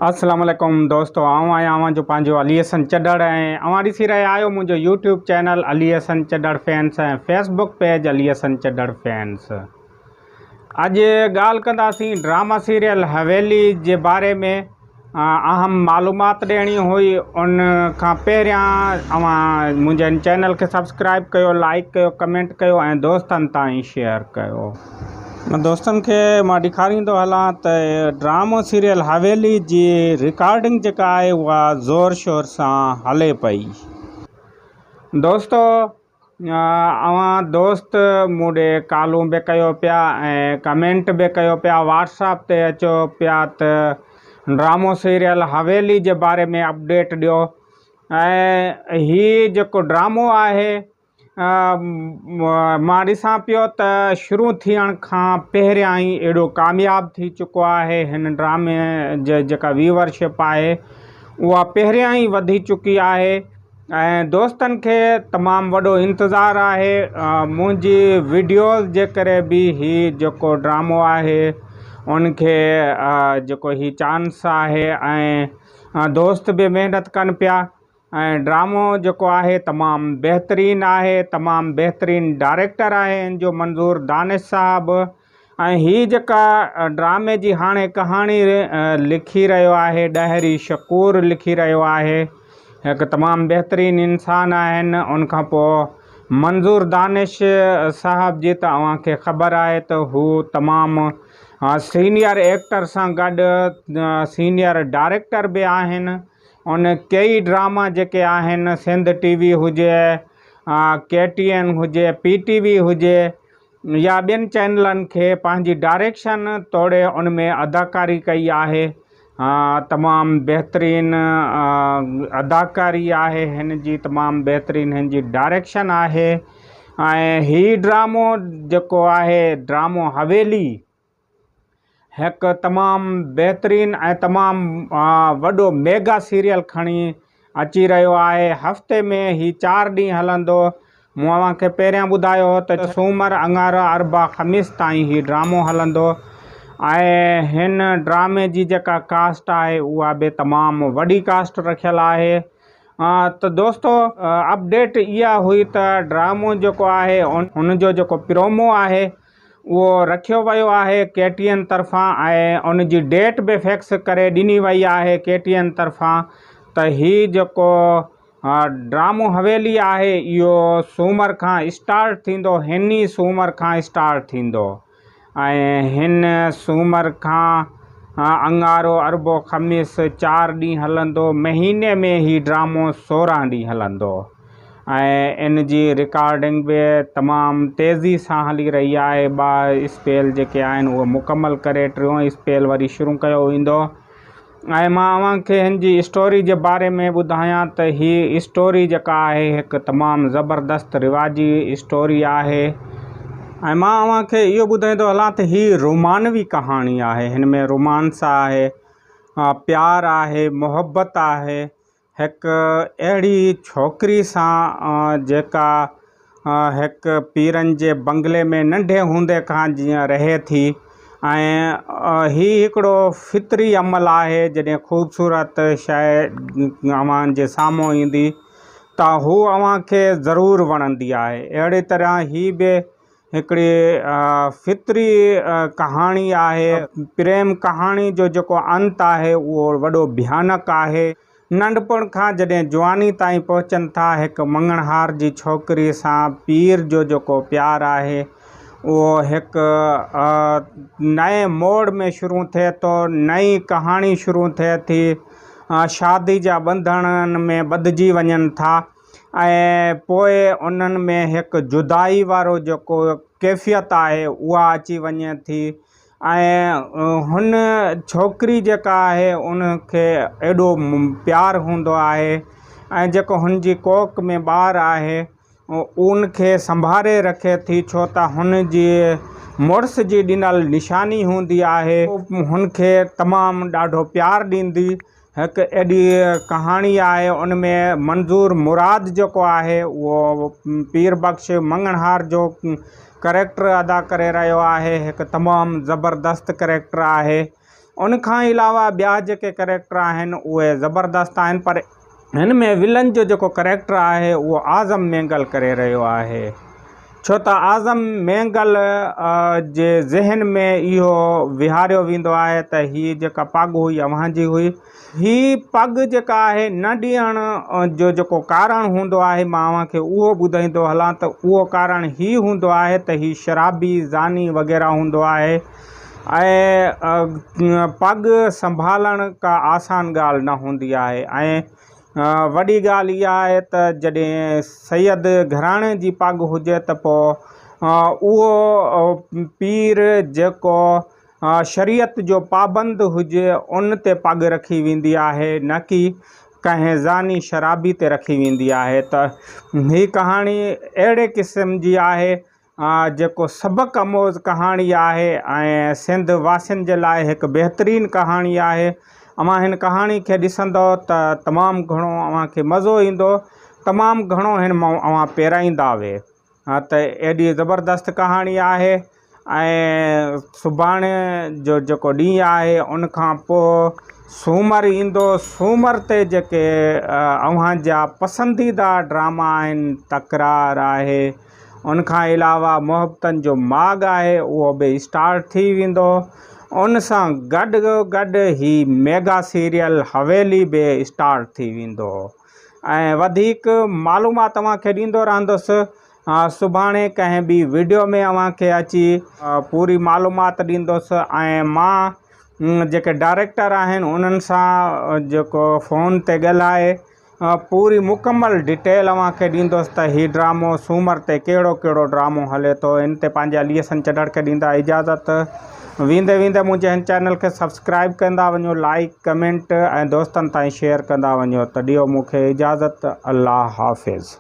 السلام عليڪم دوستو آئون آهيان اوهان جو پنهنجو علي حسن چڍڙ ۽ اوهان ڏسي رهيا آهيو منهنجو YouTube channel Ali Hassan Chadhar fans ۽ Facebook page Ali Hassan Chadhar fans. اڄ ڳالهه ڪنداسين ڊراما سيريل حويلي جي باري ۾ اهم معلومات ڏيڻي هئي ان کان پهريان اوهان منهنجي هن چينل کي سبسڪرائب ڪيو لائڪ ڪيو ڪمينٽ ڪيو ۽ دوستن تائين شيئر ڪيو. دوستن کي مان ڏيکاريندو هلان ته ڊرامو سيريل حويلي جي رڪارڊنگ جيڪا آهي اها زور شور سان هلي پئي. دوستو اوهان دوست مون ڏي ڪالون به ڪيو پيا ۽ ڪمينٽ به ڪيو پيا واٽس اپ تي اچو پيا ته ڊرامو سيريل حويلي جي باري ۾ اپڊيٽ ڏيو ۽ هي جيڪو ڊرامو آهي مان ڏسان پيو ته شروع ٿيڻ کان پهريان ئي ايڏو ڪامياب ٿي چڪو آهي هن ڊرامي جي جيڪا ويور شپ آهي اها پهريان ئي وڌي چڪي آهي ۽ دوستن کي تمام وڏو انتظار آهي منهنجي وڊيوز جي ڪري به هي جيڪو ڊرامو آهي ان کي جيڪو هي چانس آهي ۽ دوست به محنت ڪن پيا ۽ ڊرامو جيڪو آهي تمام بهترين آهي تمام بهترين ڊائريڪٽر آهي ان جو منظور دانش صاحب ۽ هي جيڪا ڊرامي جي هاڻي ڪهاڻي لکي رهيو آهي ڏاهري شڪور لکي رهيو آهي هڪ تمام بهترين انسان آهن ان کان پوء منظور دانش صاحب جي ته اوهان کي خبر آهي ته هو تمام سينيئر ايڪٽر سان گڏ سينيئر ڊائريڪٽر به آهن ان ڪيئي ڊراما جيڪي آهن سنڌ ٽي وي هجي ڪي ٽي اين هجي پي ٽي وي هجي يا ٻين چينلن کي پنهنجي ڊائريڪشن توڙي ان ۾ اداڪاري ڪئي آهي تمام بهترين اداڪاري آهي هن جي تمام بهترين هن جي ڊائريڪشن آهي ۽ هي ڊرامو جيڪو آهي ڊرامو حويلي هڪ تمام بهترين ۽ تمام وڏو ميگا سيريل کڻي اچي رهيو آهي هفتي ۾ هي چار ڏينهن هلندو مون اوهان کي پهريان ٻڌايو هو ته سومر اڱارو اربع خميس تائين هي ڊرامو هلندو ۽ هن ڊرامي جي جيڪا ڪاسٽ آهي اها به تمام وڏي ڪاسٽ رکيل آهي ته دوستو اپڊيٽ اها هئي ته ڊرامو جيڪو آهي ان جو جيڪو پرومو آهي اهو رکيو ويو آهي ڪي ٽي اين طرفان ۽ ان جي ڊيٽ به فڪس ڪري ڏني وئي آهي ڪي ٽي اين طرفان ته هي جيڪو ڊرامو حويلي آهي اهو سومر کان اسٽارٽ ٿيندو هن ئي سومر کان اسٽارٽ ٿيندو ۽ هن سومر کان اڱارو اربع خميس چار ڏينهن هلندو مهيني ۾ هي ڊرامو سورهن ڏينهن هلندو. ۽ ان جي رڪارڊنگ به تمام تيزي سان هلي رهي آهي ٻه اسپيل جيڪي آهن اهي مڪمل ڪري ٽيون اسپيل وري شروع ڪيو ويندو ۽ مان اوهان کي هن جي اسٽوري جي باري ۾ ٻڌايان ته هي اسٽوري جيڪا آهي هڪ تمام زبردست رواجي اسٽوري آهي ۽ مان اوهان کي اهو ٻڌائيندو هلان ته هي رومانوي ڪهاڻي آهي هن ۾ رومانس آهي پيار آهي محبت آهي هڪ اهڙي ڇوڪري سان جيڪا هڪ پيرن جي بنگلي ۾ ننڍي هوندي کان جيئن رهي ٿي ۽ هي هڪڙو فطري عمل آهي جڏهن خوبصورت شيء اوهان جي سامهون ايندي ته هو اوهان کي ضرور وڻندي آهي اهڙي طرح هي به هڪڙي فطري ڪهاڻي آهي. پريم ڪهاڻي جو جيڪو انت آهي اهو وڏو ڀيانڪ آهي. ننڍپڻ کان جڏهن جواني تائين پهچن ٿا هڪ مڱڻهار جي ڇوڪري سان پير جو جيڪو پيار آهي اهو هڪ نئين موڙ ۾ شروع ٿئي ٿو نئين ڪهاڻي شروع ٿئي ٿي شادي جا ٻنڌڻن ۾ ٻڌجي وڃن ٿا. ۽ پوء انهن ۾ هڪ جدائي وارو جيڪو ڪيفيت آهي اها اچي وڃي ٿي ۽ هن ڇوڪري جيڪا آهي ان کي ايڏو پيار هوندو آهي ۽ جيڪو هن جي ڪوڪ ۾ ٻار آهي ان کي سنڀاري رکي ٿي ڇو ته هن جي مڙس جي ڏنل نشاني هوندي آهي هن کي تمام ڏاڍو پيار ڏيندي هڪ اهڙي ڪهاڻي آهي ان ۾ منظور مراد جيڪو آهي اهو پير بخش مڱڻهار جو ڪريڪٽر ادا ڪري رهيو آهي هڪ تمام زبردست ڪريڪٽر آهي ان کان علاوه ٻيا جيڪي ڪريڪٽر آهن اهي زبردست آهن پر هن ۾ ولن جو جيڪو ڪريڪٽر آهي اهو اعظم مينگل ڪري رهيو آهي ڇو ته اعظم مينگل جي ذهن ۾ اهو ويهاريو ويندو آهي ته هي جيڪا پڳ هئي اوهان جي هئي هي پڳ جيڪا آهي نه ڏيڻ جو جيڪو ڪارڻ هوندو آهي مان اوهان کي اهو ٻڌائيندو هلان ته اهو ڪارڻ هي هوندو آهي ته هي شرابي زاني وغيره هوندو آهي ۽ پڳ سنڀالڻ ڪا آسان ڳالهه نه هوندي آهي ۽ وڏي ڳالهه اها آهي ته جڏهن سيد گهراڻي جي پڳ هجي ته پوء اهو پير جيڪو شريعت جو پابند هجي ان تي پڳ رکي ويندي آهي نه ڪي ڪنهن زاني شرابي تي رکي ويندي آهي ته هي ڪهاڻي اهڙي قسم جي آهي جيڪو سبق آموز ڪهاڻي آهي ۽ سنڌ واسين جي لاء هڪ بهترين ڪهاڻي آهي. اوهان هن ڪهاڻي کي ڏسندؤ ته تمام گهڻو اوهان کي مزو ايندو. تمام گهڻو هن مان اوهان پيرائيندا وي ته ايڏي زبردست ڪهاڻي آهي. ۽ سڀاڻي جو جيڪو ڏينهن آهي ان کان پوء سومر ايندو سومر تي جيڪي اوهان جا پسنديده ڊراما آهن تڪرار آهي ان کان علاوه محبتن جو ماڳ آهي اهو به اسٽارٽ ٿي ويندو ان سان گڏ گڏ هي ميگا سيريل حويلي به اسٽارٽ ٿي ويندو ۽ وڌيڪ معلومات اوهان کي ڏيندو رهندس سڀاڻي ڪنهن ٻي وڊيو ۾ اوهان کي اچي پوري معلومات ڏيندس ۽ مان جيڪي ڊائريڪٽر آهن انهن سان جيڪو فون تي ڳالهائي پوري مڪمل ڊيٽيل اوهان کي ڏيندس ته هي ڊرامو سومر تي ڪهڙو ڪهڙو ڊرامو هلي ٿو ان تي پنهنجي علي حسن چڍڙ کي ڏيندا اجازت ويندي ويندي منهنجي هن چينل کي سبسڪرائب ڪندا وڃو لائڪ ڪمينٽ ۽ دوستن تائين شيئر ڪندا وڃو ته ڏيو مون کي اجازت الله حافظ.